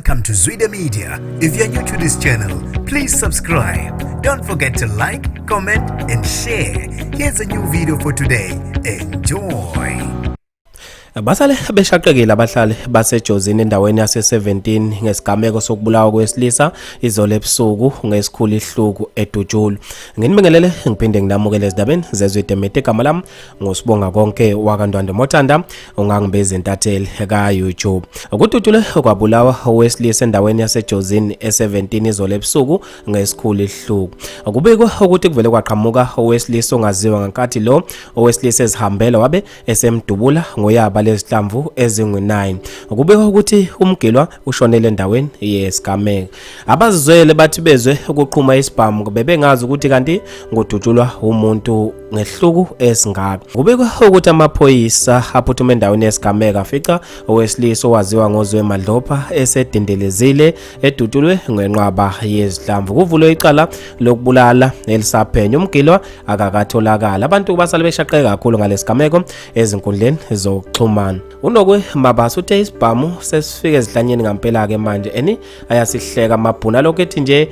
Welcome to Zwida Media. If you're new to this channel, please subscribe. Don't forget to like, comment, and share. Here's a new video for today. Enjoy. Basale beshaqekile abahlali baseJozini endaweni yase-17 ngesigameko sokubulawa kwesilisa izolo ebusuku ngesikhulu ihluku eDutshulu. Nginibingelele ngiphinde nginamukele ezindabeni zeZwide Media. Igama lami nguSibonga Konke wakaNdwandwe Mothanda, ungangibiza intatheli ka-YouTube. Kudutshulwe kwabulawa owesilisa endaweni yaseJozini e-17 izolo ebusuku ngesikhulu isihluku. Kubikwa ukuthi kuvele kwaqhamuka owesilisa ongaziwa ngenkathi lo owesilisa ezihambela wabe esemdubula ngoyaba lezihlamvu ezingu-9. Kubikwa ukuthi umgilwa ushonele endaweni yesigameko. Abazizwele bathi bezwe ukuqhuma isibhamu bebengazi ukuthi kanti ngudutshulwa umuntu ngehluku esingaka. Kubikwa ukuthi amaphoyisa aphuthuma endaweni yesigameko afica owesilisa owaziwa ngoZwe Madlopha esedindelezile edutshulwe ngenqwaba yezihlamvu. Kuvulwe icala lokubulala elisaphenyo. Umgilwa akakatholakala. Abantu basale beshaqeke kakhulu ngalesigameko ezinkundleni zokuxhumana. UNokwe Mabasa uthe isibhamu sesifike ezihlanyeni ngampela-ke manje eni ayasihleka amabhunu alokhu ethi nje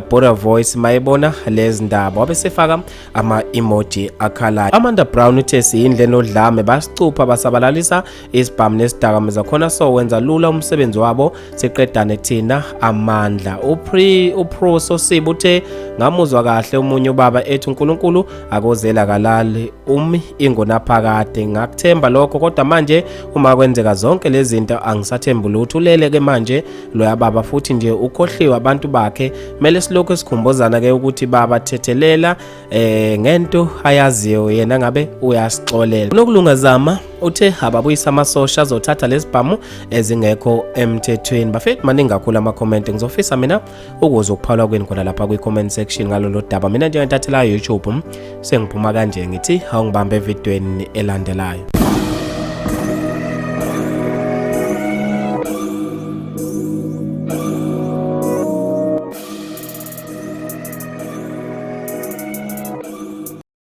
bora voice mayebona lezi ndaba, wabe sefaka ama-emoji akhalayo. Amanda Brown uthe siyindle enodlame, basicupha basabalalisa isibhamu nesidakamizwa khona, so wenza lula umsebenzi wabo, siqedane thina amandla. UPri uPro Sosibu uthe ngamuzwa kahle omunye ubaba ethi uNkulunkulu akozela kalali umi ingonaphakade, ngakuthemba lokho, kodwa manje uma kwenzeka zonke lezi zinto angisathembi lutho. Ulele ke manje loya baba, futhi nje ukhohliwe abantu bakhe. Kumele silokhu sikhumbuzana ke ukuthi baba thethelela ngento ayaziyo yena, ngabe uyasixolela. Unokulunga Zama uthe ababuyisa amasosha azothatha lezibhamu ezingekho emthethweni. Bafethu, maningi kakhulu ama-comment. Ngizofisa mina ukuze ukuphawula kwenu khona lapha kwi-comment section ngalolu daba. Mina njengentathela YouTube sengiphuma kanje, ngithi awungibambe evidweni elandelayo.